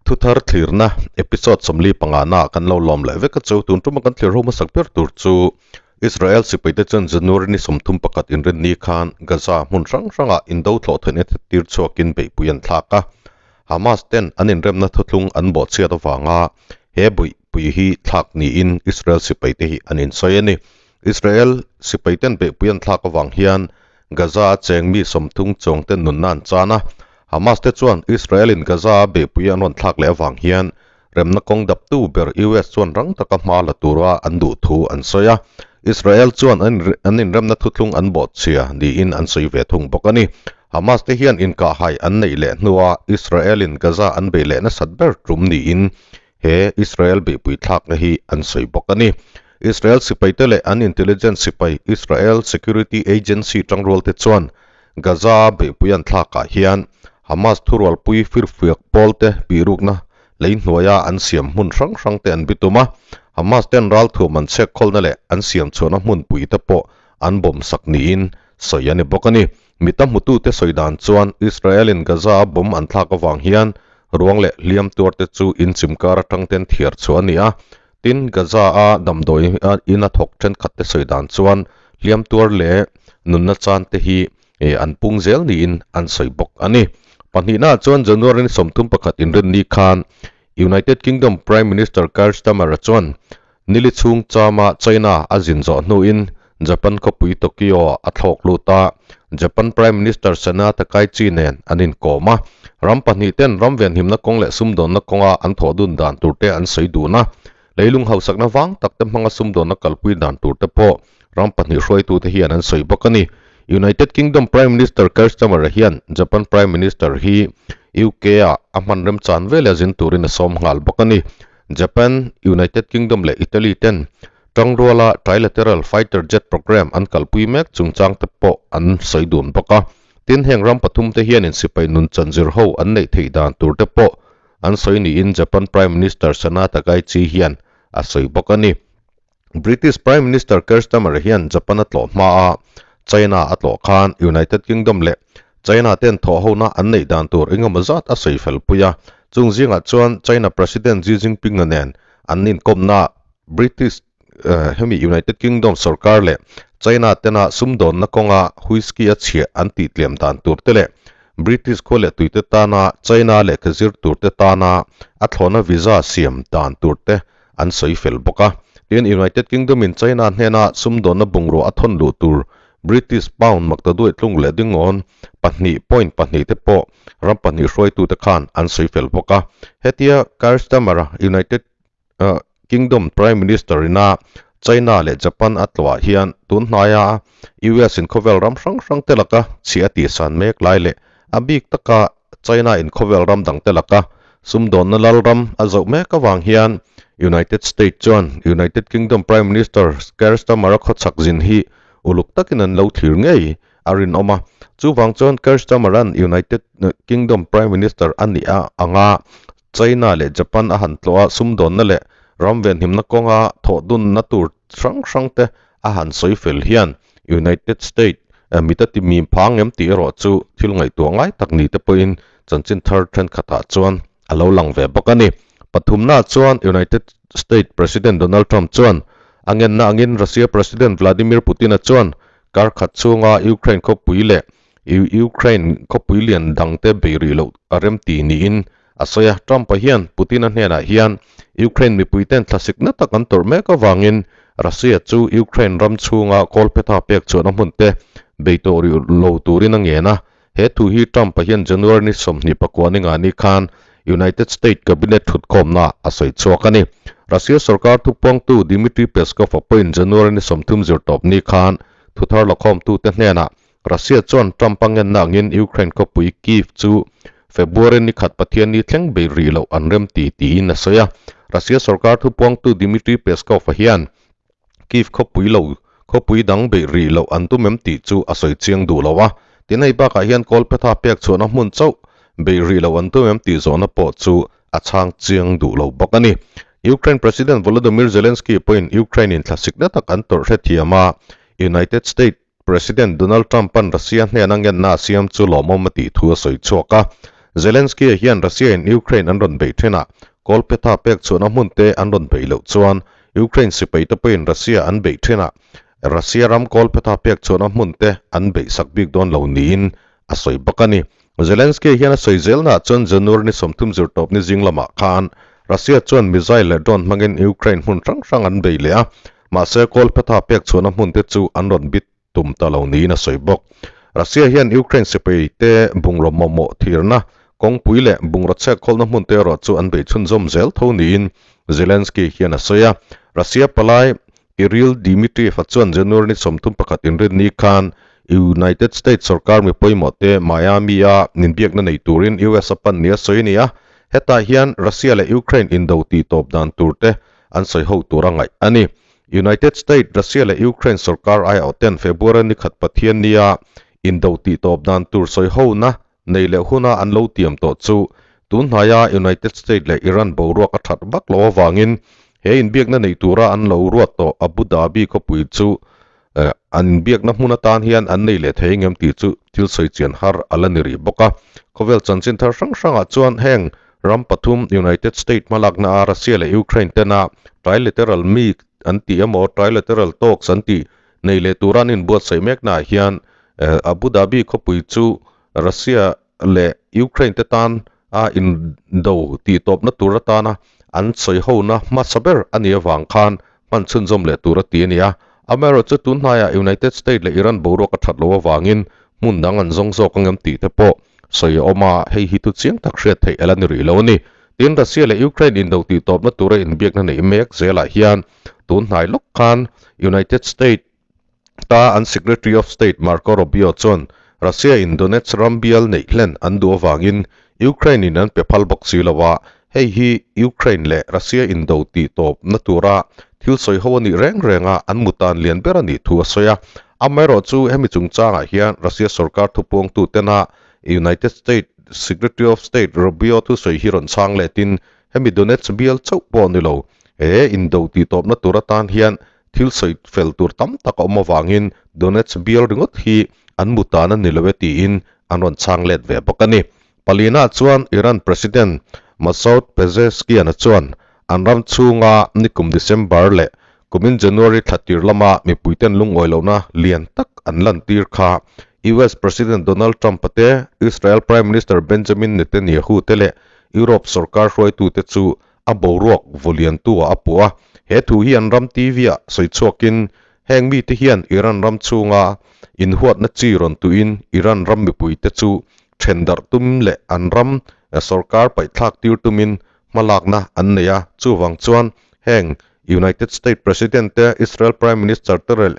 Thuthar thlirna episode 45 na kan lo lawm leh vek a chu. Tun tuma kan thlir ho hmasak ber tur chu Israel sipaite chuan January ni 31 inrinni khan Gaza hmun hrang hrangah indo thlawh theihna tir chhuakin beihpui an thlak a. Hamas ten an inremna thuthlung an bawhchhiat avanga he beihpui hi thlak niin Israel sipaite hi an insawi a ni. Israel sipaiten beihpui an thlak avang hian Gaza a cheng mi 30 chuang ten nunna an chan a. Hamas te chuan Israel in Gaza a beihpui an rawn thlak leh avang hian remna kawng daptu ber US chuan rang taka hma la tura an duh thu an sawi a. Israel chuan an inremna thuthlung an bawhchhia niin an sawi ve thung bawk a ni. Hamas te hian inkahhai an neih leh hnua Israel in Gaza an bei leh nasat ber tum niin he Israel beihpui thlakna hi an sawi bawk a ni. Israel sipaite leh an intelligence sipai Israel Security Agency tangrualte chuan Gaza a beihpui an thlakah hian Hamas thurualpui firfiak pawlte bihrukna lei hnuaia an siam hmun hrang hrangte an bitum a, Hamas ten ralthuam an chhek khawlna leh an siam chhuahna hmunpui te pawh an bawm sak niin sawi a ni bawk a ni. Mita hmutute sawi dan chuan Israel in Gaza a bomb an thlak avang hian ruang leh hliam tuarte chu inchim kar atang ten thiar chhuah a ni a. Tin, Gaza a damdawi in a thawk thenkhat te sawi dan chuan hliam tuar leh nunna chan te hi an pung zel niin an sawi bawk a ni. Pahnihna ah chuan January ni 31 inrinni khan United Kingdom Prime Minister Keir Starmer a chuan Nili chhung chama China a zin zawh hnuin Japan khawpui Tokyo a thlawk lut a, Japan Prime Minister Sena Takaichi nen an inkawm a. Ram pahnih ten ram venhimna kawng leh sumdawnna kawnga an thawh dun dan tur te an sawi dun a, leilung hausakna vang tak te hmanga sumdawnna kalpui dan tur te pawh ram pahnih hruaitute hian an sawi bawk a ni. United Kingdom Prime Minister Keir Starmer hian Japan Prime Minister hi UK-ah a hman remchan veleh zin turin a sawm nghal bawk a ni. Japan, United Kingdom leh Italy ten tangruala Trilateral Fighter Jet Programme an kalpui mek chungchang te pawh an sawi dun bawk a. Tin, heng ram pathum te hianin sipai nun chanzir ho an neih theih dan tur te pawh an sawi niin Japan Prime Minister Sana Takaichi hian a sawi bawk a ni. British Prime Minister Keir Starmer hian Japan a tlawh hma a, China a tlawh khan United Kingdom leh China ten thawhhona an neih dan tur engemaw zat a sawi fel pui a. Chung zingah chuan China President Xi Jinping-a nen an inkawmna British hemi United Kingdom sorkar leh China tena sumdawnna kawnga whisky a chhiah an tihtlem dan tur te leh British khua leh tuite tana China lehkha zir turte tana a thlawhna visa siam dan tur te an sawi fel bawk a. Tin, United Kingdom in China hnena sumdawnna bungrua a thawn luh tur British pound maktaduai tlung leh dingawn pahnih point pahnih te pawh ram pahnih hruaitute khan an sawi fel bawk a. Hetia Keir Starmer-a United Kingdom Prime Minister ina China leh Japan a tlawhah hian tun hnaia US in khawvel ram hrang hrang te laka chhia a tihsan mek lai leh a bik taka China in khawvel ram dang te laka sumdawnna lal ram a zoh mek avang hian United State chuan United Kingdom Prime Minister Keir Starmer a khawchhak zin hi uluk takin an lo thlir ngei a rinawm a. Chuvang chuan Keir Starmer an United Kingdom Prime Minister a nih a anga China leh Japan a han tlawh a sumdawnna leh ram venhimna kawnga thawhdunna tur hrang hrang te a han sawi fel hian United State mita ti mim phang em tih erawh chu thil ngaihtuah ngai tak ni te pawhin chanchin thar thenkhatah chuan a lo lang ve bawk a ni. Pathumna chuan United State President Donald Trump chuan a ngenna angin Russia President Vladimir Putin-a chuan kar khat chhunga Ukraine khawpui leh Ukraine khawpui lian dangte bei rih loh a remti niin a sawi a. Trump-a hian Putin-a hnenah hian Ukraine mipuiten thlasikna tak an tawrh mek avangin Russia chu Ukraine ram chhunga kawlphetha pek chhuahna hmun te bei tawh rih lo turin a ngen a. He thu hi Trump-a hian January ni 29 ni ngani khan United States Cabinet thutkhawmna a sawi chhuak a ni. Russia sorkar thupuangtu Dmitry Peskov-a pawhin January ni 30 zirtawp ni khan thuthar lakhawmtute hnenah Russia chuan Trump a ngenna angin Ukraine khawpui Kyiv chu February ni khat Pathian ni thleng bei rih loh an rem ti tiin a sawi a. Russia sorkar thupuangtu Dmitry Peskov-a hian Kyiv khawpui lo khawpui dang bei rih loh an tum em tih chu a sawi chiang duh lo a. Tin, hei bakah hian kawlphetha pek chhuahna hmun chauh bei rih loh an tum em tih zawhna pawh chu a chhang chiang duh lo bawk a ni. Ukraine President Volodymyr Zelensky pawhin Ukraine-in thlasikna tak an tawrh hrethiam a, United States President Donald Trump-a'n Russia hnena ngenna a siam chu lawmawm a tih thu a sawi chhuak a. Zelensky-a hian Russia-in Ukraine an rawn beih thenah kawlphetha pek chhuahna hmunte an rawn beih loh chuan Ukraine sipaite pawhin Russia an beih thenah Russia ram kawlphetha pek chhuahna hmunte an beihsak bik dawn lo niin a sawi bawk a ni. Zelensky hian a sawi zelnaah chuan January ni 30 zirtawp ni zing lamah khan Russia chuan missile leh drone hmangin Ukraine hmun hrang hrang an bei leh a, mahse kawlphetha pek chhuahna hmunte chu an rawn bit tum ta lo niin a sawi bawk. Russia hian Ukraine sipaite bungraw mawhmawh thirna kawngpui leh bungraw chhek khawlna hmunte erawh chu an bei chhunzawm zel tho niin Zelensky hian a sawi a. Russia palai Kirill Dmitriev-a chuan January ni 31 inrinni khan United States sorkar mi pawimawhte Miami-a inbiakna nei turin US a pan nia sawi a ni a, hetah hian Russia leh Ukraine indo tihtawp dan turte an sawi ho tur a ngaih a ni. United States, Russia leh Ukraine sorkar aiawhten February ni khat Pathiannia indo tihtawp dan tur sawi hona nei leh huna an lo tiam tawh chu tunhnaia United States leh Iran boruak a that vak lo avangin he inbiakna nei tura an lo ruat tawh Abu Dhabi khawpui chu an inbiakna hmun atan hian an nei leh thei engem tih chu thil sawi chian har a la ni rih bawk a. Khawvel chanchin thar hrang hrangah chuan heng ram pathum United States hmalakna a Russia leh Ukraine tena trilateral meet an tih emaw trilateral talks an tih nei leh tura an inbuatsaih meknaah hian Abu Dhabi khawpui chu Russia leh Ukraine te tan a indo tihtawpna tur atana an sawihona hmasa ber a nih avang khan hman chhunzawm leh tur a ti a ni a. Amaherawhchu tun hnaiah United States leh Iran boruak a that loh avangin hmun dang an zawng zawk angem tih te pawh sawi a awm a, hei hi thu chiang tak hriat theih a la ni rih lo a ni. Tin, Russia leh Ukraine indo tihtawpna tura inbiakna neih mek zelah hian tun hnai lawk khan United States ta an Secretary of State Marco Rubio chuan Russia in Donetsk ram bial neih hlen an duh avangin Ukraine in an pe phal bawk si lo a, hei hi Ukraine leh Russia indo tih tawpna tura thil sawi ho a nih reng reng a, an mutan lian ber a nih thu a sawi a. Amaherawhchu hemi chungchangah hian Russia sorkar thupuangtu tena United States Secretary of State Rubio thusawi hi rawn chhang letin hemi Donetsk bial chauh pawh a ni lo, he indo tih tawpna tur atan hian Thil sawi fel tur tam tak a awm avangin Donetsk bial ringawt hi an mu tan a ni lo e tiin an rawn chhang let ve bawk a ni. Palina chuan Iran President Masoud Pezeshkian-a chuan an ram chhunga nikum December leh kumin January thla tir lama mipuiten lungawi lohna lian tak an lantir kha US President Donald Trump-a te, Israel Prime Minister Benjamin Netanyahu te leh Europe sorkar hruaitute chu a boruak vawliantu ah a puh a, he thu hi an ram TV ah sawi chhuakin heng mite hian Iran ram chhunga inhuatna chi rawn tuhin Iran ram mipuite chu then darh tum leh an ram sorkar paihthlak tir tumin hmalakna an nei a, chuvang chuan heng United States President te, Israel Prime Minister te leh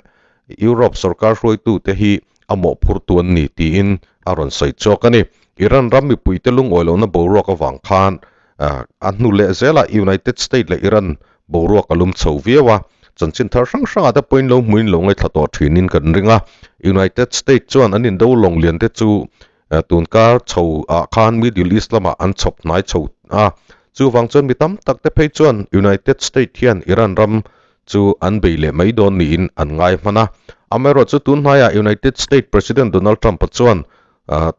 Europe sorkar hruaitute hi a mawhphurtu an ni tiin a rawn sawi chhuak a ni. Iran ram mipuite lungawi lohna boruak avang khan a hnu leh zelah United States leh Iran boruak a lum chho viau a, chanchin thar hrang hrangah te pawhin lo hmuin lo ngaithla tawh thinin kan ring a. United States chuan an indo lawng lian te chu tunkar chho ah khan Middle East lamah an chhawp hnai chho a, chuvang chuan mi tam tak te phei chuan United States hian Iran ram chu an bei leh mai dawn niin an ngai hman a. Amaherawhchu tun hnaiah United States President Donald Trump-a chuan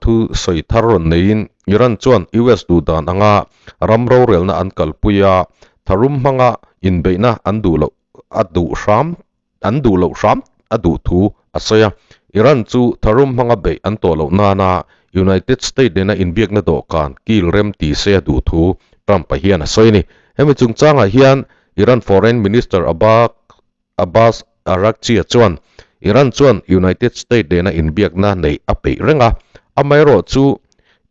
thu sawi thar rawn neiin Iran chuan US duh dan anga ram rorelna an kalpui a, tharum hmanga inbeihna an duh loh a duh hram an duh loh hram a duh thu a sawi a. Iran chu tharum hmanga beih an tawh loh nana United States nena inbiakna dawhkan kil rem ti se a duh thu Trump-a hian a sawi a ni. Hemi chungchangah hian Iran Foreign Minister Abbas Araghchi-a chuan Iran chuan United States nena inbiakna neih a peih reng a, amaherawhchu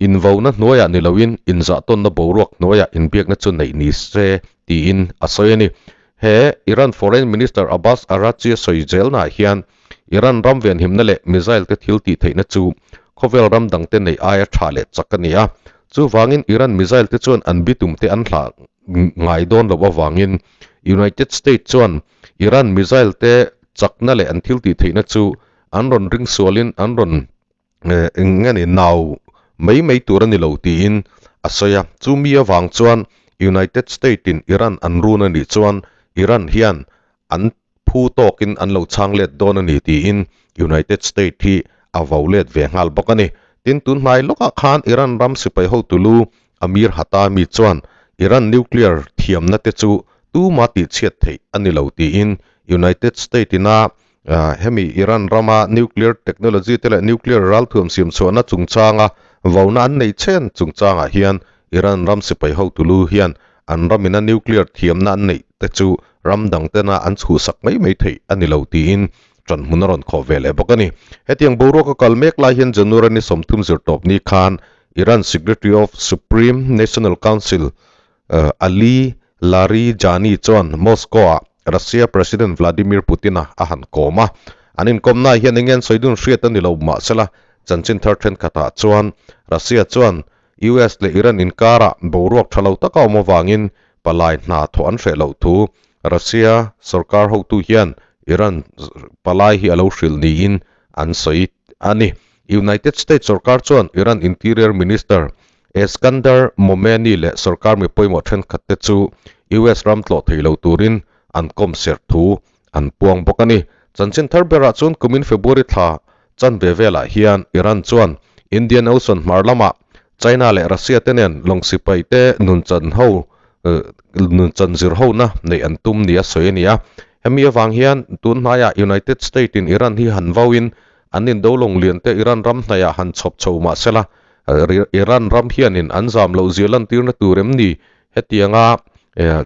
invauna hnuaiah ni loin inzahtawnna boruak hnuaiah inbiakna chu neih ni se tiin a sawi a ni. He Iran Foreign Minister Abbas Araghchi-a sawi zelnaah hian Iran ram venhimna leh missile te thil tih theihna chu khawvel ram dangte neih aia tha leh chak a ni a, chuvangin Iran missile te chuan an bitum te an hlah ngai dawn loh avangin United States chuan Iran missile te chakna leh an thil tih theihna chu an rawn ring sualin an rawn eng nge ni nau mai mai tur a ni lo tiin a sawi a. Chu mi avang chuan United States in Iran an run a nih chuan Iran hian an phu tawkin an lo chhang let dawn a ni tiin United States hi a vo let ve nghal bawk a ni. Tin, tun hnai lawkah khan Iran ram sipai hotu lu Amir Hatami chuan Iran nuclear thiamna te chu tuma tihchhiat theih a ni lo tiin United State ina hemi Iran rama nuclear technology te leh nuclear ralthuam siamchhuahna chungchanga vauna an nei chen chungchangah hian Iran ram sipai hotu lu hian an ramina nuclear thiamna an neih te chu ram dang tena an chhuhsak mai mai theih a ni lo tiin ṭanhmun a rawn khawh ve leh bawk a ni. Hetiang boruak a kal mek lai hian January ni 30 zirtawp ni khan Iran Secretary of Supreme National Council Ali Larijani chuan Moscow-ah Russia President Vladimir Putin-a a han kawm a. An inkawmnaah hian eng nge an sawi dun hriat a ni lo mahsela chanchin thar thenkhatah chuan Russia chuan US leh Iran inkarah boruak tha lo taka awm avangin palai hna thawh an hreh loh thu Russia sorkar hotu hian Iran palai hi a lo hrilh niin an sawi a ni. United States sorkar chuan Iran Interior Minister Eskandar Momeni leh sorkar mi pawimawh thenkhat te chu US ram tlawh thei lo turin an kawm serh thu an puang bawk a ni. Chanchin thar berah chuan kumin February thla chanve velah hian Iran chuan Indian Ocean hmar lamah China leh Russia te nen lawng sipai te nunchan ho nunchan zir hona neih an tum nia sawi a ni a. Hemi avang hian tun hnaiah United State in Iran hi han vauin an indo lawng lian te Iran ram hnaiah han chhawp chho mah sela Iran ram hianin an zam loh zia lantirna tur em ni? Hetianga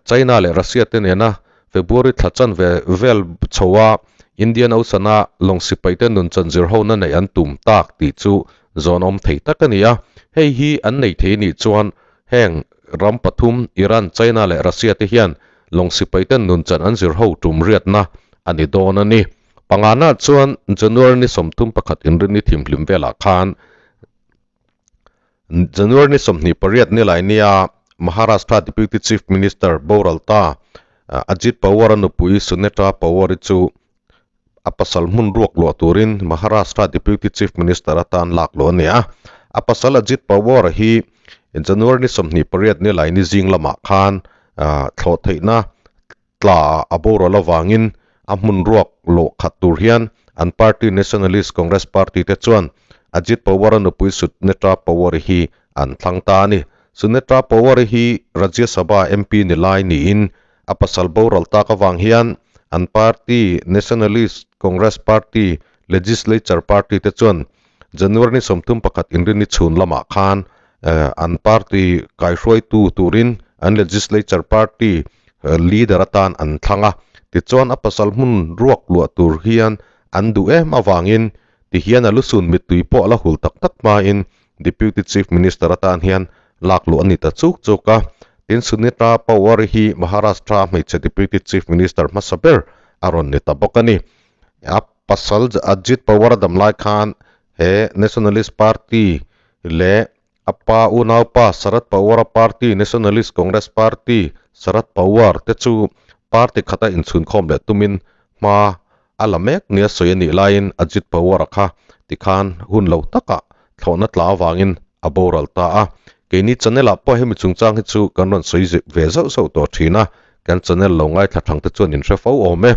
China leh Russia te nena February thla chanve vel chhoa Indian Ocean-a lawng sipaite nun chanzir hona neih an tum tak tih chu zawnawm thei tak a ni a. Hei hi an nei thei nih chuan heng ram pathum Iran, China leh Russia te hian lawng sipaite nun chan an zir ho tum riatna a ni dawn a ni. Pangana chuan January ni 31 inrinni thimhlim velah khan January ni 28 nilai nia Maharashtra Deputy Chief Minister Boralta Ajit Pawar-a nupui Sunetra Pawar-i chu a pasal hmun ruak luah turin Maharashtra Deputy Chief Minister atan lak luh a ni a. A pasal Ajit Pawar hi January ni 28 nilai ni zing lamah khan thlawh theihna tla a boral avangin a hmun ruak lawh khat tur hian an party Nationalist Congress Party te chuan Ajit Pawar-a nupui Sunetra Pawar-i hi an thlang ta a ni. Sunetra Pawar-i hi Rajya Sabha MP ni lai niin a pasal boral tak avang hian an party Nationalist Congress Party Legislature Party te chuan January ni 31 inrinni chhun lamah khan an party kaihruaitu turin an Legislature Party leader atan an thlang a. Tichuan a pasal hmun ruak luah tur hian an duh em avangin tihian a lusun mittui pawh a la hul tak tak hmain Deputy Chief Minister atan hian lak luh a ni ta chuk chuk a. Tin Sunita Pawar hi Maharashtra hmeichhe Deputy Chief Minister hmasa ber a rawn ni ta bawk a ni. A pasal Ajit Pawar a dam lai khan he Nationalist Party leh a pa unaupa Sharad Pawar-a party Nationalist Congress Party Sharad Pawar te chu party khata inchhunkhawm leh tumin hma a la mek nia sawi a nih laiin Ajit Pawar-a kha tikhan hun lo takah thlawhna tla avangin a boral ta a. Keini channel-ah pawh hemi chungchang hi chu kan rawn sawi ve zauh zauh tawh thin a, kan channel lo ngaithla thang te chuan inhre fo awm e.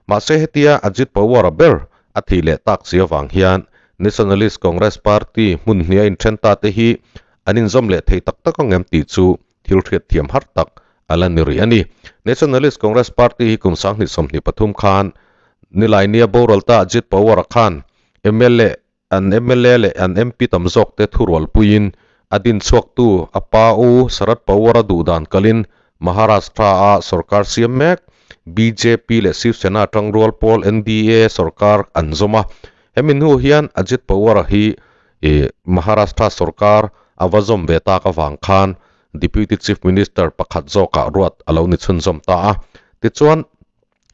Mahse hetia Ajit Pawar-a ber a thih leh tak si avang hian Nationalist Congress Party hmun hnia inthen ta te hi an inzawm leh thei tak tak ang em tih chu thil hriatthiam har tak a la ni rih a ni. Nationalist Congress Party hi kum 2023 khan Nilainia boral ta Ajit Pawar-a khan mla An mla leh an MP tam zawkte thurualpuiin a dinchhuaktu a pa u Sharad Pawar-a duhdan kalin Maharashtra-a sorkar siam mek bjp leh Shiv Sena tangrual pawl NDA sorkar an zawm a. Hemi hnu hian Ajit Pawar-a hi Maharashtra sorkar a va zawm ve tak avang khan Deputy Chief Minister pakhat zawkah ruat a lo ni chhunzawm ta a. Tichuan,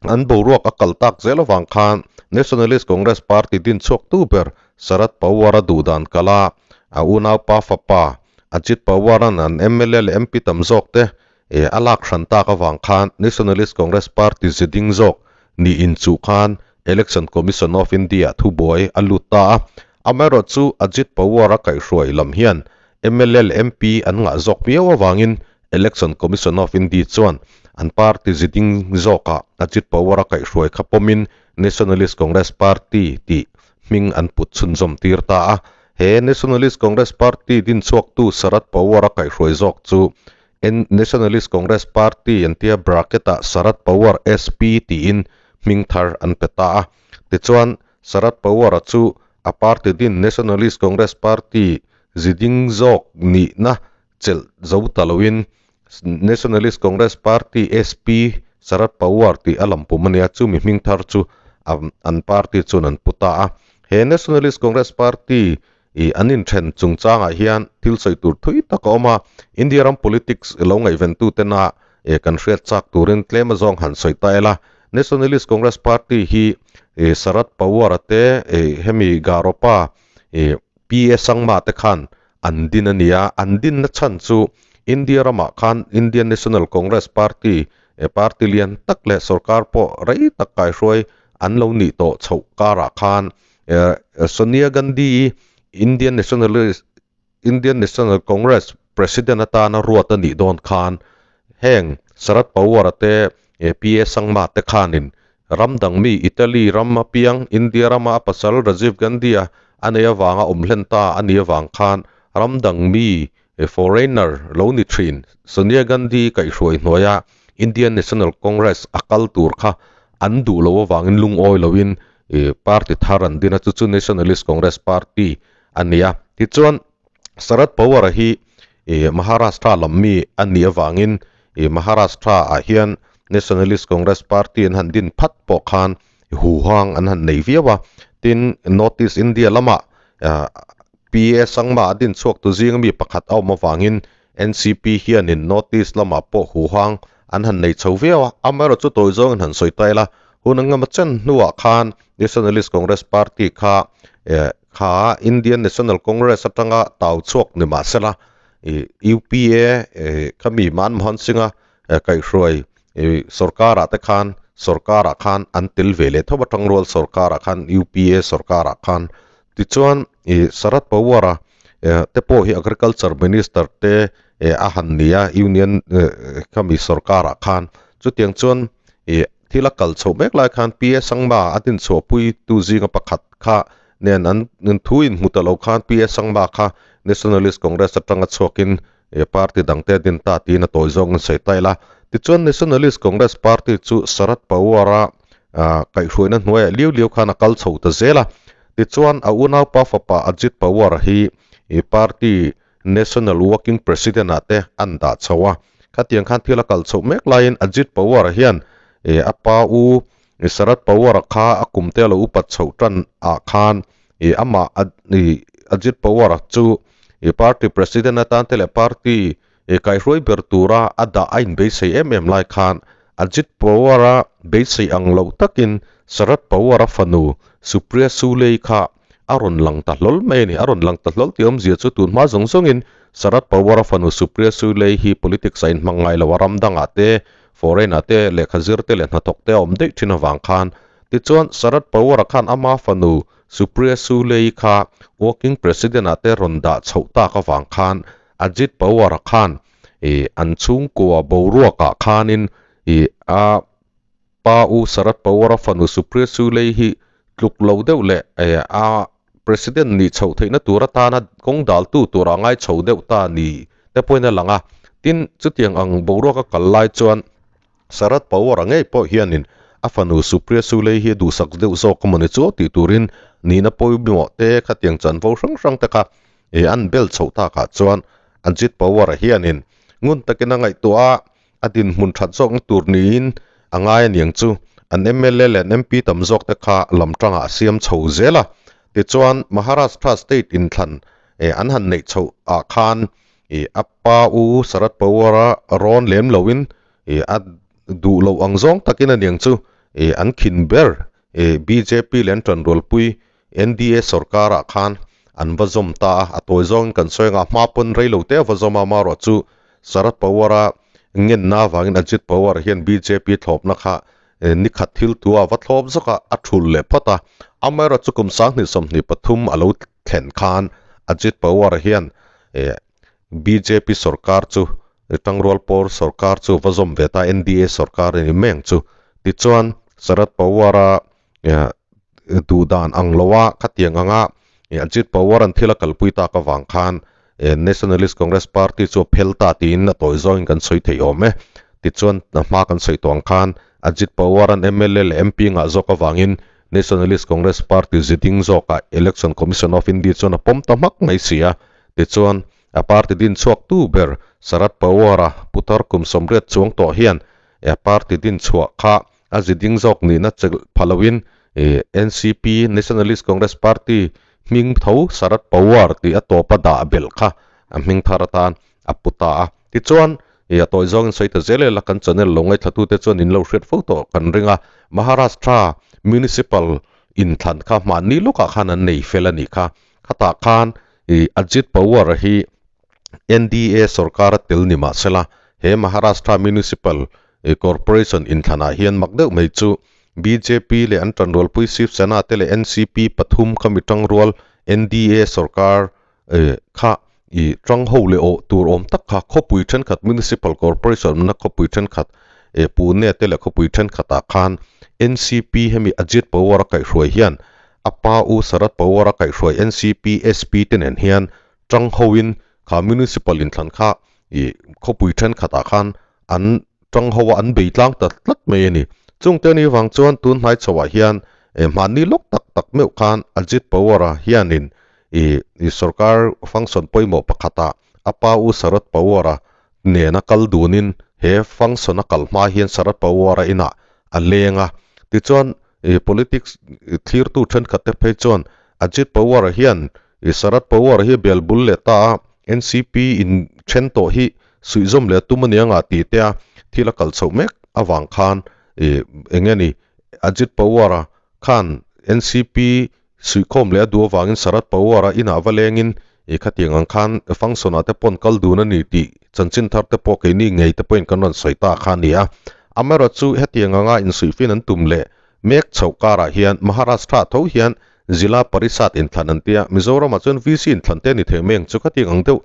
An boruak a kal tak zel avang khan Nationalist Congress Party din chhuaktu ber Sharad Pawar-a duhdan kal a, a unaupa fapa Ajit Pawar-a'n an mla leh MP tam zawk te a lak hran tak avang khan Nationalist Congress Party ziding zawk ni inchuh khan Election Commission of India thubuai a lut ta a. Amaherawhchu Ajit Pawar-a kaihhruai lam hian mla leh MP an ngah zawk viau avangin Election Commission of India chuan an party ziding zawkah Ajit Pawar-a kaihhruai kha pawmin Nationalist Congress Party tih hming an put chhunzawm tir ta a. He Nationalist Congress Party din chhuaktu Sharad Pawar-a kaihhruai zawk chu Nationalist Congress Party an tia bracket-ah Sharad Pawar SP tiin hming thar an pe ta a. Tichuan, Sharad Pawar-a chu a party din Nationalist Congress Party ziding zawk nihna chelh zo ta loin Nationalist Congress Party, SP, Sharad Pawar tih a lam pum a nia, chumi hming thar chu an party chuan an pu ta a. He Nationalist Congress Party i an inthen chungchangah hian thil sawi tur thui tak a awm a, India ram politics lo ngaihventutena kan hriat chak turin tlem azawng han sawi ta ila. Nationalist Congress Party hi Sharad Pawar-a te hemi Garopa PA Sangma te khan an din a ni a, an dinna chhan chu India ramah khan Indian National Congress Party party lian tak leh sorkar pawh rei tak kaihruai an lo nih tawh chhoh karah khan Sonia Gandhi Indian Nationalist Indian National Congress President atana ruat a nih dawn khan heng Sharad Pawar-a te PA Sangma te khanin Ram dang mi Italy ram a piang, India rama a pasal Rajiv Gandhi-a a nei avanga awm hlen ta a nih avang khan ram dang mi, foreigner, lo ni thin Sonia Gandhi kaihhruai hnuaia Indian National Congress a kal tur kha an duh lo avangin lungawi loin party thar an din a, chu chu Nationalist Congress Party a ni a. Tichuan, Sharad Pawar-a hi Maharashtra lam mi a nih avangin Maharashtra-ah hian Nationalist Congress Party an han din phat pawh khan huhang an han nei viau a. Tin, North East India lamah PA Sangma a din chhuak tu zinga mi pakhat a awm avangin NCP hianin North East lamah pawh huhang an han nei chho viau a. Amaherawhchu tawi zawngin han sawi ta ila, hun an ngama chen hnuah khan Nationalist Congress Party kha kha Indian National Congress atanga tau chhuak ni mahsela UPA khami Manmohan Singh-a kaihhruai sorkarah te khan sorkarah khan an tel ve leh tho a tangrual sorkarah khan UPA sorkarah khan tichuan Sharad Pawar-a te pawh hi Agriculture Minister te a han ni a Union khami sorkarah khan chutiang chuan thil a kal chhoh mek lai khan PA Sangma a dinchhuahpui tu zinga pakhat kha nen an thu inhmu ta lo khan PA Sangma kha Nationalist Congress atanga chhuakin party dangte a din ta tiin a tawi zawng an sawi ta ila. Tichuan Nationalist Congress Party chu Sharad Pawar-a kaihhruaina hnuaiah liau liau khan a kal chho ta zel a. Tichuan a unaupa fapa Ajit Pawar hi party National Working President ah te an dah chho a. Khatiang khan thil a kal chhoh mek laiin Ajit Pawar hian a pa u Sharad Pawar-a kha a kum te a lo upat chhoh tan ah khan amah Ajit Pawar-a chu party president atan te leh party kaihruai ber tura a dah a inbeisei em em lai khan Ajit Pawar-a beisei ang loh takin Sharad Pawar-a fanu Supriya Sule kha a rawn lang ta hlawl mai a ni. A rawn lang ta hlawl tih awmzia chu tun hma zawng zawngin Sharad Pawar-a fanu Supriya Sule hi politics a inhmang ngai lo a, ram dangah te Foreign-ah te lehkha zir te leh hnathawk te a awm daih thin avang khan tichuan Sharad Pawar-a khan ama fanu Supriya Sule-i kha working president-ah te rawn dah chhoh tak avang khan Ajit Pawar-a khan ih an chhungkua boruakah khanin ih a pa u Sharad Pawar-a fanu Supriya Sule-i hi tluk lo deuh leh a president nih chhoh theihna tur atana kawng daltu tura ngai chho deuh ta ni te pawhin a lang a. Tin, chutiang ang boruaka kal lai chuan Sharad Pawar-a ngei pawh hianin a fanu Supriya Sule hi a duhsak deuh zawk emaw ni chu tih turin nihna pawimawh te khatiang chanvo hrang hrang te kha an bel chhoh takah chuan Ajit Pawar-a hianin ngun takin a ngaihtuah a, A dinhmun that zawkna tur niin a ngai aniang chu an mla leh an MP tam zawk te kha lam tangah a siam chho zel a. Tichuan Maharashtra state inthlan an han neih chhoh ah khan a pa u Sharad Pawar-a rawn lem loin a duh loh ang zawng takin aniang chu an khin ber bjp leh an tanrualpui NDA sorkarah khan an va zawm ta a, a tawi zawngin kan sawi anga hma pawn rei lo te a va zawm a, amaherawh chu Sharad Pawar-a ngenna avangin Ajit Pawar hian bjp thlawpna kha ni khat thil tu a va thlawp zawk a, a thul leh phawt a. Amaherawh chu kum 2023 a lo thlen khan Ajit Pawar hian bjp sorkar chu Tangrual Pawr sorkar chu va zawm ve ta, NDA sorkar a ni mai ang chu. Tichuan Sharad Pawar-a duh dan ang lo a, khatiang anga Ajit Pawar an thil a kalpui tak avang khan Nationalist Congress Party chu a phel ta tiin a tawi zawngin kan sawi thei awm e. Tichuan, hma kan sawi tawh ang khan Ajit Pawar an mla leh MP ngah zawk avangin Nationalist Congress Party ziding zawkah Election Commission of India chuan a pawm ta hmak mai si a. Tichuan, a party din chhuaktu ber Sharad Pawar-a putar kum 80 chuang tawh hian a party din chhuah kha a ziding zawk nihna chelh pha loin NCP, Nationalist Congress Party, hming tho Sharad Pawar tih a tawpa dah belh kha a hming thar atan a pu ta a. Tichuan, a tawi zawngin sawi ta zel ela kan channel lo ngaihthlatute chuan in lo hriat fo tawh kan ring a, Maharashtra Municipal inthlan kha hmanni lawkah khan an nei fel a nih kha. Khatah khan Ajit Pawar hi NDA sorkar a tel ni mah sela, he Maharashtra Municipal Corporation inthlanah hian mak deuh mai chu bjp leh an tanrualpui Shiv Sena te leh NCP pathum kha mi tangrual NDA sorkar kha tang ho leh awh tur awm tak kha khawpui thenkhat Municipal Corporation na khawpui thenkhat Pune te leh khawpui thenkhatah khan NCP hemi Ajit Pawar a kaihhruai hian a pa u Sharad Pawar a kaihhruai NCP SP te nen hian Tang hoin kha Municipal inthlan kha ih khawpui thenkhatah khan an tang ho a, an bei tlang ta tlat mai a ni. Chungte ni vang chuan tun hnai chhoah hian eh hmanni lawk tak tak meuh khan Ajit Pawar-a hianin ih ih sorkar function pawimawh pakhatah a pa u Sharad Pawar-a nena kal dunin he function a kal hma hian Sharad Pawar-a inah a leng a. Tichuan ih politics thlirtu thenkhat te phei chuan Ajit Pawar-a hian I Sharad Pawar hi bel bul leh ta a, NCP in then tawh hi suihzawm leh a tum ania ngah tih te a thil a kal chhoh mek avang khan i eng nge ni Ajit Pawar-a khan NCP suihkhawm leh a duh avangin Sharad Pawar-a inah va lengin i khatiang ang khan function ah te paw'n kal dun a ni tih chanchin thar te pawh keini ngei te pawhin kan rawn sawi ta kha a ni a. Amaherawhchu hetiang anga insuihfin an tum leh mek chhoh karah hian Maharashtra tho hian Zila Parishad inthlan an tia, Mizoramah chuan VC inthlan te a ni thei mai ang chu khatiang ang deuh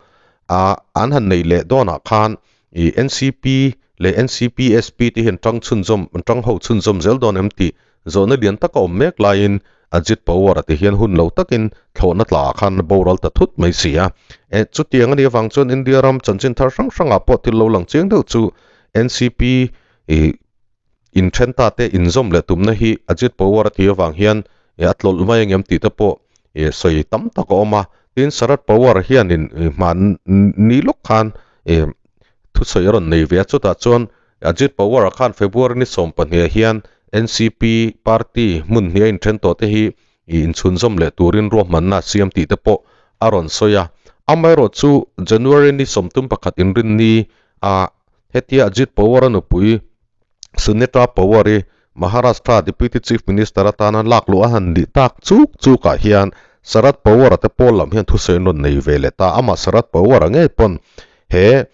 a an han neih leh dawnah khan ih NCP leh NCPSP te hian tang chhunzawm an tang ho chhunzawm zel dawn em tih zawhna lian taka awm mek laiin Ajit Pawar-a ti hian hun lo takin thlawhna tlaah khan a boral ta thut mai si a. E chutiang a nih avang chuan India ram chanchin thar hrang hrangah pawh thil lo lang chiang deuh chu NCP ih Inthen ta te inzawm leh tumna hi Ajit Pawar a tih avang hian a tlawlh mai angem tih te pawh sawi tam tak a awm a. Tin, Sharad Pawar hianin hman ni lawk khan thusawi a rawn nei ve a. Chutah chuan Ajit Pawar-a khan February ni 12 ah hian NCP party hmun hnih a inthen tawh te hi inchhunzawm leh turin ruahmanna a siam tih te pawh a rawn sawi a. Amaherawhchu January ni 31 inrinni ah Hetia Ajit Pawar-a nupui Sunetra Pawar-i Maharashtra Deputy Chief Minister atana lak luh a han nih tak chuk chukah hian Sharad Pawar-a te pawl lam hian thusawi an rawn nei ve leh ta. Amah Sharad Pawar-a ngei pawn he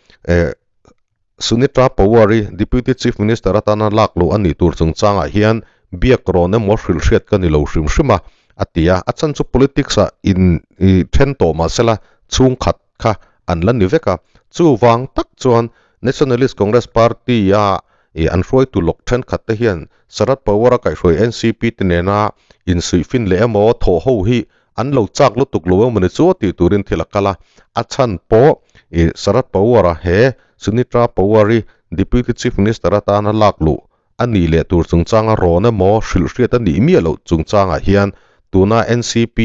Sunetra Pawar-i Deputy Chief Minister atana lak luh a nih tur chungchangah hian biak rawn emaw hrilh hriat ka ni lo hrim hrim a, a ti a. A chhan chu politics-ah in then tawh mah sela chhungkhat kha an la ni vek a. Chuvang tak chuan Nationalist Congress Party-a ih an hruaitu lawk thenkhat te hian Sharad Pawar-a kaihhruai NCP te nena insuihfin leh emaw thawh ho hi an lo chak lutuk lo emaw ni chu tih turin thil a kal a. A chhan pawh ih Sharad Pawar-a he Sunitra Pawar-i Deputy Chief Minister atana lak luh a nih leh tur chungchanga rawn emaw hrilh hriat a nih miah loh chungchangah hian tuna NCP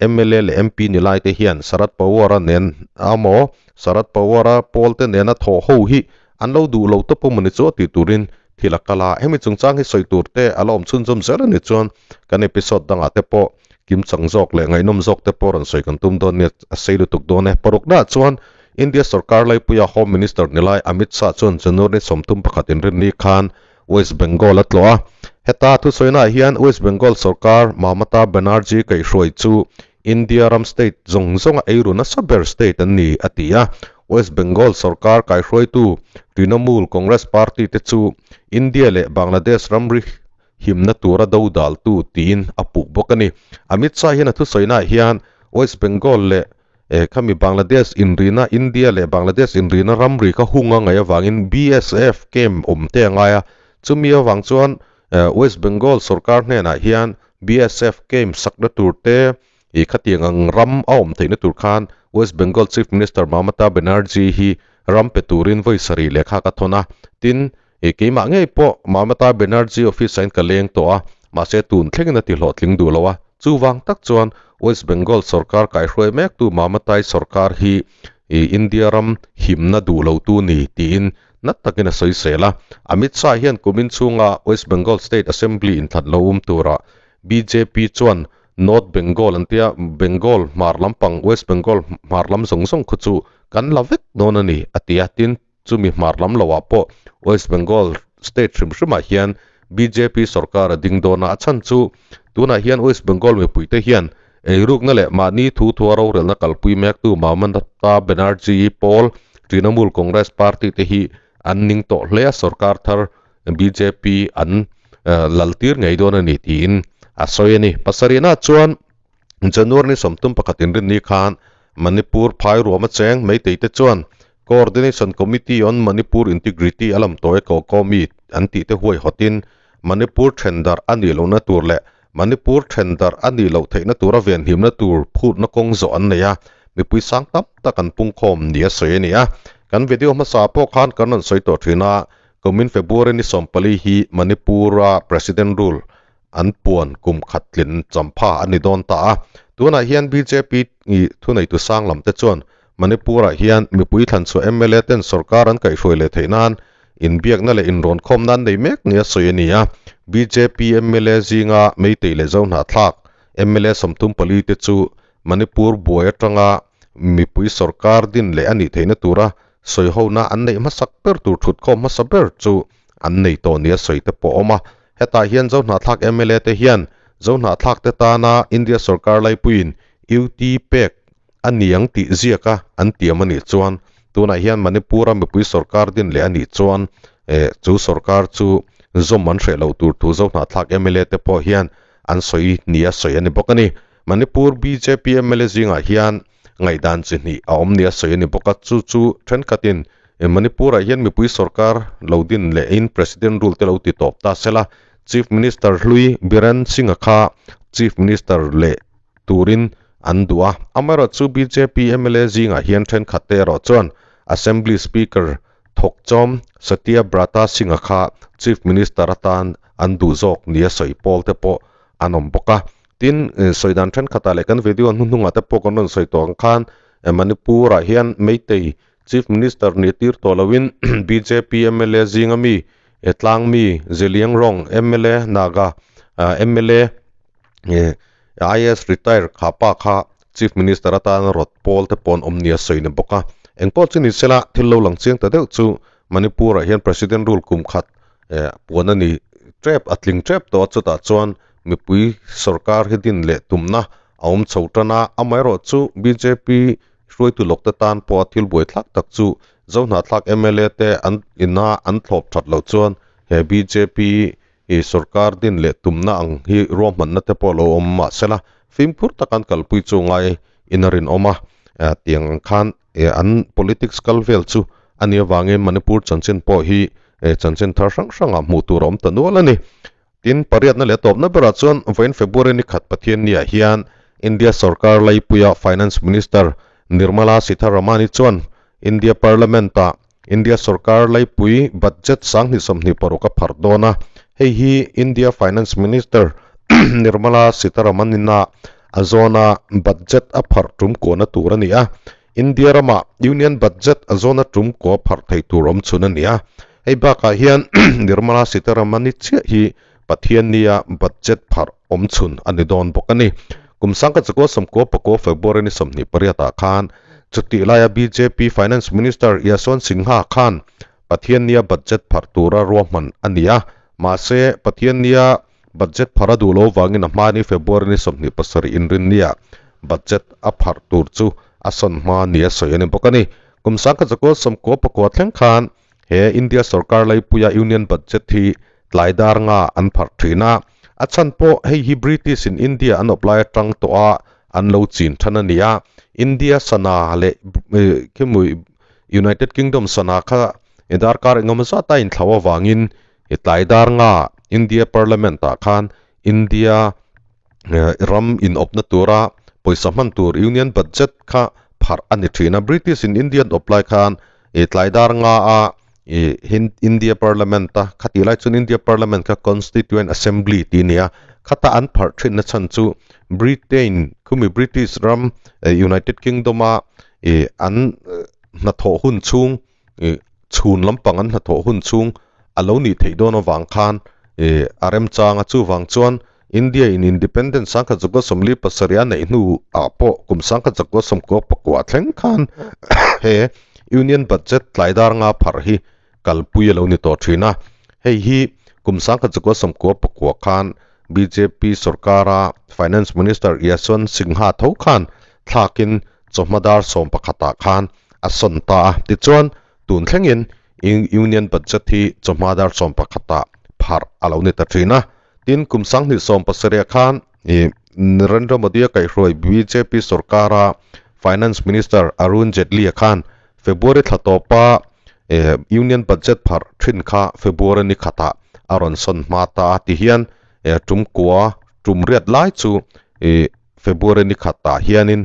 mla leh MP ni lai te hian Sharad Pawar-a nen emaw Sharad Pawar-a pawl te nena thawh ho hi an lo duh lo tawp emaw ni chu a tih turin thil a kal a. Hemi chungchang hi sawi tur te a la awm chhunzawm zel a ni chuan kan episode dangah te pawh kimchang zawk leh ngaihnawm zawk te pawh rawn sawi kan tum dawn nia a sei lutuk dawn e. Paruknaah chuan India sorkar laipuia Home Minister nilai Amit Shah chuan January 31 inrinni khan West Bengal a tlawh a. Heta thusawiinaah hian West Bengal sorkar Mamata Banerjee kaihhruai chu India ram state zawng zawnga eiru nasa ber state an ni a ti a. West Bengal sorkar kaihhruaitu Trinamool Congress party te chu India leh Bangladesh ramri himna tura do daltu tiin a puh bawk a ni. Amit Shah hian a thusawiinaah hian West Bengal leh Eh, khami Bangladesh inrina, India leh Bangladesh inrina ramri kha hung a ngaih avangin BSF camp awm te a ngai a, chumi avang chuan West Bengal sorkar hnenah hian BSF camp sakna tur te, I khatiang ang ram a awm theihna tur khan West Bengal Chief Minister Mamata Banerjee hi ram pe turin vawi sarih lehkha ka thawn a. Tin, i keimah ngei pawh Mamata Banerjee office ah in ka leng tawh a, mahse tun thlengin a ti hlawhtling duh lo a. Chuvang tak chuan West Bengal sorkar kaihruai mektu Mamatai sorkar hi i India ram himna duh lotu ni tiin nat takin a sawisel a. Amit Shah hian kumin chhunga West Bengal State Assembly inthlan lo um turah bjp chuan North Bengal an tia, Bengal hmar lampang, West Bengal hmar lam zawng zawng khu chu kan la vek dawn a ni, a ti a. Tin, chumi hmar lam loah pawh West Bengal state hrim hrimah hian bjp sorkar a ding dawn a, a chhan chu tunah hian West Bengal mipuite hian eirukna leh mahni thu thua rorelna kalpui mektu Mamata Banerjee pawl Trinamool Congress party te hi an ning tawh hle a, sorkar thar bjp an laltir ngei dawn a ni tiin a sawi a ni. Pasarihna chuan January ni 31 inrinni khan Manipur phai ruam a cheng Meitei te chuan Coordination Committee on Manipur Integrity a lam tawh e Kokomi an tih te huaihawtin Manipur thendarh a nih lohna tur leh Manipur thendarh a nih loh theihna tura venhimna tur phutna kawng zawh an nei a, mipui sang tam tak an pungkhawm ni a sawi a ni a. Kan video hmasa pawh khan kan rawn sawi tawh thin a, Kumin February ni 14 hi Manipur-a President Rule an puan kum khat tlin champha a ni dawn ta a. Tunah hian bjp thuneitu sang lam te chuan Manipur-ah hian mipui thlanchhuah mla ten sorkar an kaihhruai leh theih nan inbiakna leh inrawnkhawmna an nei mek nia sawi a ni a. Bjp mla zinga Meitei leh Zohnahthlak mla 34 te chu Manipur buai atanga mipui sorkar din leh a nih theihna tura sawihona an neih hmasak ber tur thutkhawm hmasa ber chu an nei tawh nia sawi te pawh a awm a. Hetah hian Zohnahthlak mla te hian Zohnahthlak te tana India sorkar laipuiin UT pek a ni ang tih ziak a an tiam a nih chuan tunah hian Manipur-a mipui sorkar din leh a nih chuan eh chu sorkar chu zawm an hreh loh tur thu Zohnahthlak mla te pawh hian an sawi nia sawi a ni bawk a ni. Manipur bjp mla zingah hian ngaihdan chi hnih a awm nia sawi a ni bawk a, chu chu thenkhatin Manipur-ah hian mipui sorkar lo din lehin President rule te lo ti tawp ta sela, Chief Minister hlui Biren Singh-a kha Chief Minister leh turin an duh a. Amaherawhchu bjp mla zingah hian thenkhat te erawh chuan Assembly Speaker thawkchawm Satya Brata Singh-a kha Chief Minister atan an duh zawk nia sawi pawl te pawh an awm bawk a. Tin, sawi dan thenkhatah leh kan video hnuhnungah te pawh kan rawn sawi tawh ang khan Manipur-ah hian Meitei Chief Minister nih tir tawh loin bjp mla zinga mi tlang mi Zeliangrong mla Naga mla IAS retire kha pa kha Chief Minister atan rawt pawl te pawh an awm nia sawi ni bawk a. Engpawh chu ni sela thil lo lang chiang ta deuh chu Manipur-ah hian President rule kum khat puan a ni tep a tling tep tawh a chutah chuan mipui sorkar hi din leh tumna a awm chho tan a amaherawh chu bjp hruaitu lawk te tan pawh a thil buai thlak tak chu Zohnahthlak mla te an ina an thlawp that loh chuan he bjp sorkar din leh tumna ang hi ruahmanna te pawh lo awm mahsela fimkhur tak an kalpui chu ngai in a rinawm a tiang ang khan an politics kal vel chu a nih avangin Manipur chanchin pawh hi chanchin thar hrang hrangah hmuh tur a awm ta nual a ni. Tin, pariatna leh tawpna berah chuan vawiin February ni khat Pathianniah hian India sorkar laipuia Finance Minister Nirmala Sitharaman-i chuan India Parliament-ah India sorkar laipui budget 2026 a pharh dawn a. Hei hi India Finance Minister Nirmala Sitharaman-ina a zawna budget a pharh tum kuahna tur a ni a. India ramah Union Budget a zawna tum kuah pharh thei tur awm chhun a ni a. Hei bakah hian Nirmala Sitharaman-i chiah hi Pathiannia budget pharh awm chhun a ni dawn bawk a ni. Kum 1994 February ni 28 ah khan chutih laia bjp Finance Minister Yashwant Sinha khan Pathiannia budget pharh tura ruahman a ni a. Mahse, Pathiannia budget pharh a duh lo vangin a hmani February ni 27 inrinnia budget a pharh tur chu a sawn hma nia sawi a ni bawk a ni. Kum 1994 thleng khan he India sorkar laipuia Union Budget hi tlai dar nga an pharh thin a, a chhan pawh hei hi British in India an awp lai atang tawh a an lo chin than a ni a, India sana leh khimui United Kingdom sana kha darkar engemaw zat a inthlau avangin tlai dar nga India Parliament ah khan India ram inawpna tura. pawisa hman tur Union Budget kha pharh a ni thin a. British in Indian awp lai khan ih tlai dar nga a ih India Parliament a khatih lai chuan India Parliament kha Constituent Assembly tih a ni a, khata an pharh thinna chhan chu Britain khumi British ram United Kingdom a ih an hnathawh hun chhung ih chhun lampang an hnathawh hun chhung a lo nih theih dawn avang khan ih a remchang a, chuvang chuan India in Independence sangkhat zakua sawmli pasarih a neih hnu ah pawh kum sangkhat zakua sawmkua pakua thleng khan he Union Budget tlai dar nga pharh hi kalpui a lo ni tawh thin a, hei hi kum sangkhat zakua sawmkua pakua khan bjp sorkara Finance Minister Yashwant Sinha tho khan thlakin chawhma dar sawm pakhatah khan a sawn ta a, tichuan tun thlengin Union Budget hi chawhma dar sawm pakhatah pharh a lo ni ta thin a. Tin, kum sanghnih sawm pasarih khan Narendra Modi-a kaihhruai bjp sorkara Finance Minister Arun Jaitley-a khan February thla tawpa Union Budget pharh thin kha February ni khatah a rawn sawn hma ta a ti hian tum kua tum riat lai chu February ni khatah hianin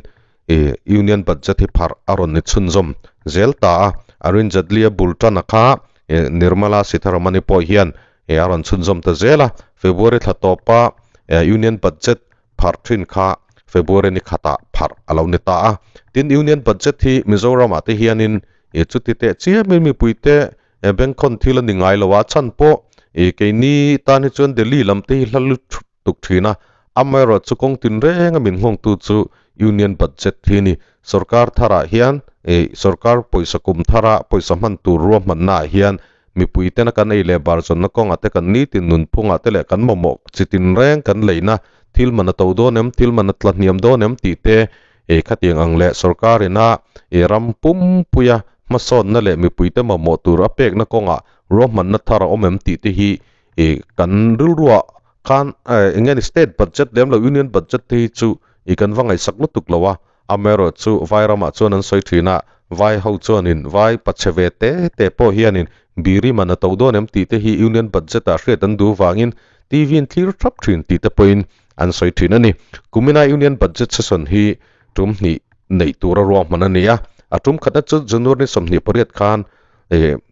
Union Budget hi pharh a rawn ni chhunzawm zel ta a. Arun Jaitley-a bul tan a kha Nirmala Sitharaman-i pawh hian a rawn chhunzawm ta zel a, February thla tawpa Union Budget pharh thin kha February ni khatah pharh a lo ni ta a. Tin, Union Budget hi Mizoramah te hianin chuti teh chiamin mipuite bengkhawn thil a ni ngai lo a, chhan pawh keini tan hi chuan Delhi lam te hi hla lut tuk thin a, amaherawhchu kawng tinreng a min nghawngtu chu Union Budget hi a ni. Sorkar tharah hian sorkar pawisa kum thara pawisa hman tur ruahmannaah hian Mipui tena kan ei leh bar zawnna kawngah te kan nitin nunphungah te leh kan mamawh chi tinreng kan leina thil man a to dawn em, thil man a tla hniam dawn em tih te ei khatiang ang leh sorkar ina i ram pumpuia hmasawnna leh mipuite mamawh tur a pekna kawngah ruahmanna thar a awm em tih te hi i kan rilruah khan eng nge ni state budget lem lo union budget te hi chu i kan va ngaihsak lutuk lo a. Amaherawhchu vai ramah chuan an sawi thin a, vai ho chuanin vai pachhe ve te te pawh hianin biri man a to dawn em tih te hi Union Budget ah hriat an duh vangin TV in thlir thap thin tih te pawhin an sawi thin a ni. Kumina Union Budget Session hi tum hnih neih tura ruahman a ni a, a tum khatna chu January ni 28 khan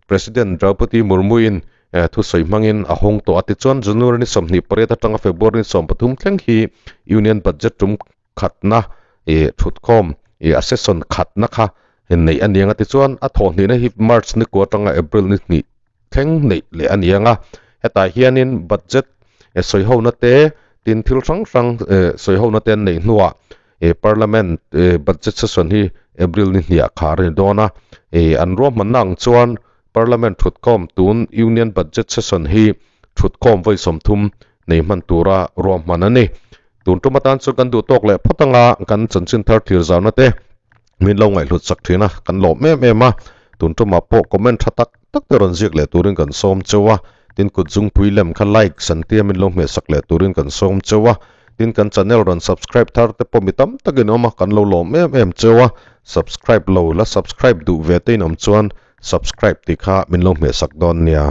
President Draupadi Murmu-in thusawi hmangin a hawng tawh a, tichuan January ni 28 atanga February ni 13 thleng hi Union Budget tum khatna ih thutkhawm ih a session khatna kha neih a ni ang a tichuan a thawhhnihna hi March ni kua atanga April ni hnih thleng neih leh a ni ang a hetah hianin budget sawi hona te tin thil hrang hrang sawi hona te an neih hnuah ih parliament ih budget session hi April ni hnih ah khar a ni dawn a ih an ruahmanna ang chuan parliament thutkhawm tun union budget session hi thutkhawm vawi 30 nei hman tura ruahman a ni. Tun tum atan chuan kan duh tawk leh phawt anga kan chanchin thar thlir zauna te min lo ngaihhlut sak thin a, kan lawm em em a. Tun tumah pawh comment tha tak tak te rawn ziak leh turin kan sawm cheu a, tin kut zungpui lem kha like san tia min lo hmeh sak leh turin kan sawm cheu a, tin kan channel rawn subscribe thar te pawh mi tam takin awm a, kan lo lawm em em cheu a, subscribe lo la subscribe duh ve te in awm chuan subscribe tih kha min lo hmeh sak dawn nia.